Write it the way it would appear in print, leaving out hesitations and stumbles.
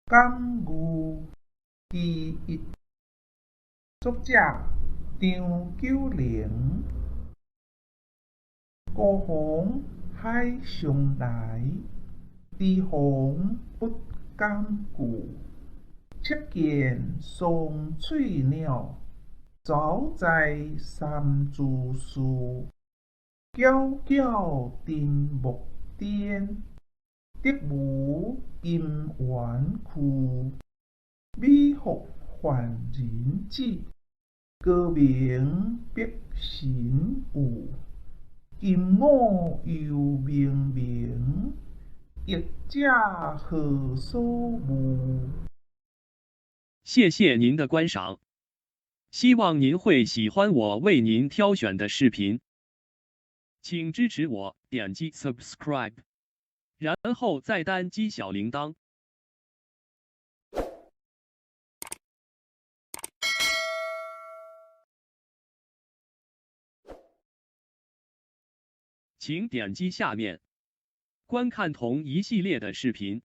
感遇其一，作者張九齡。孤鸿海上來，知風不敢拒。赤見雙喙鳥，走在三珠樹。皎皎沉木顛，得無金丸軀。美福凡人子，高明碧神有。金吾猶明明，譯者何所慕？謝謝您的觀賞，希望您會喜歡我為您挑選的視頻，請支持我點擊 subscribe，然後再單擊小鈴鐺。請點擊下面觀看同一系列的視頻。